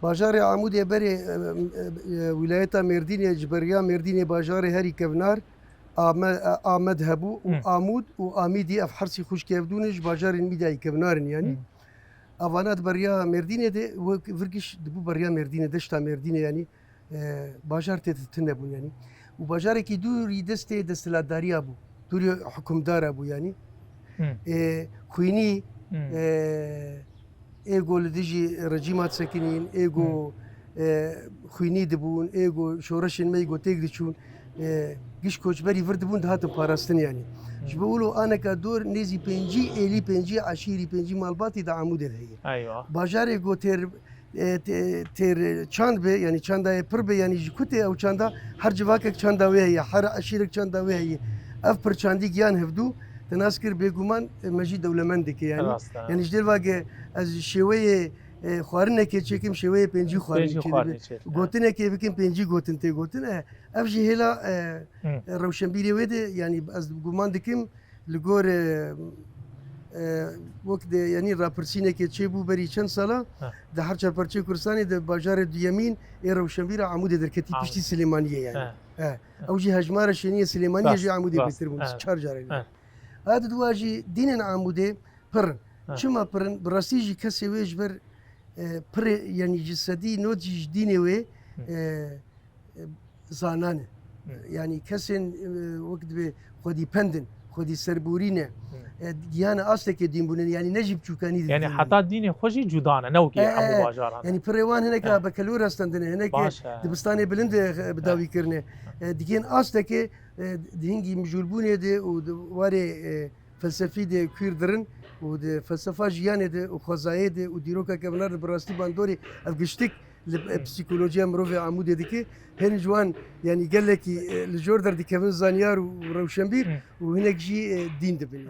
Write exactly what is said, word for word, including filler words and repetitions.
Bajarê Amûdê berê, e, e, e, wîlayeta Mêrdînê, ji beriya Mêrdînê bajarê herî kevnar Ame-, e, Amed hebû û Hı. Amûd û Amîdî, ev hersî xwişkevdû ne, ji bajarên Mîdayî kevnar in yanî. Hı. Evana di beriya Mêrdînê de, wek vir giş dibû beriya Mêrdînê, deşta Mêrdînê yanî, e, bajar tê de tune bûn yanî. Û bajarekî dûrî destê desthilatdariya bû, dûrî hukimdara bû yanî. Hı. E, xwînî, Hı. e, ê ku li dijî rejîma disekinîn, ê ku, Hmm. e, xwînî dibûn, ê ku şoreşên me yê ku têk diçûn, e, giş koçberî vir dibûn, dihatin parastin yanî. Hmm. Ji bo wilo aneka dor nêzî pêncî êlî, pêncî eşîrî, pêncî malbatî di Amûdê de heye. Eywa. Bajarê ku têr, e, tê-, têr çand be, yanî çanda ye pir be, yanî ji ku tê ew çanda, her civakek çanda wê heye, her eşîrek çanda wê heye. Ev pirçandî giyan hevdû, te nas kir bêguman, e, me jî dewlemend dike yanî. Rast e. Yanî ji dêr vage ez şêweyê, e, xwarinekê çêkim, şêweyê pêncî xwarinê Pêncî çêdibe. xwarinê çêdibe. Gotinekê bikim, pêncî gotin tê gotin. E, ev jî hêla, e, Hı. e, rewşenbîrê wê de, yanî ez guman dikim li gor, e, e, wek de, yanî rapirsînekê çêbû berî çend sala, Hı. di her çar parçeyê Kurdistanê de bajarê duyemîn ê rewşenbîra Amûdê derketî Amûd. piştî Silêmaniyê yanî. Hı. E, ew jî hejmara şêniyê Silêmaniyê Rast, jî Amûdê rast, bêtir bûn, evet. çar carê. Evet. Ha, di dua jî dînên Amûdê pir in. Evet. Çima pir in? Bi rastî jî kesê wê ji ber, e, pirê, yanî ji sedî nod jî ji dînê wê, Hı. e, e, zanan e. Hı. Yanî kesên, e, wek dibê xwedî pend in, xwedî serborî ne. Hı. E, giyane astekê dîn bûne, yanî ne jî biçûkanî di Yanî dîn heta bûne. dînê xwe jî cuda ne, ne wekî E, e, hemû bajaran. Yanî pirê wan hinek E. a bekelor e standine, hinek Baş e. dibistane bilind e, e, bi E. dawî kirine. E, digihên astekê, e, di hingî mijûlbûnê de û di warê, e, felsefî de kuîr dirin û di felsefa jiyanê de û xwezayê de û dîroka kevnar de bi rastî bandorê ev giştik li, e, Hı. psîkolojiya mirovê Amûdê dike. Hên ji wan, yanî gelekî, e, li jor derdikevin zanyar û rewşenbîr Hı. û hinek jî, e, dîn dibin.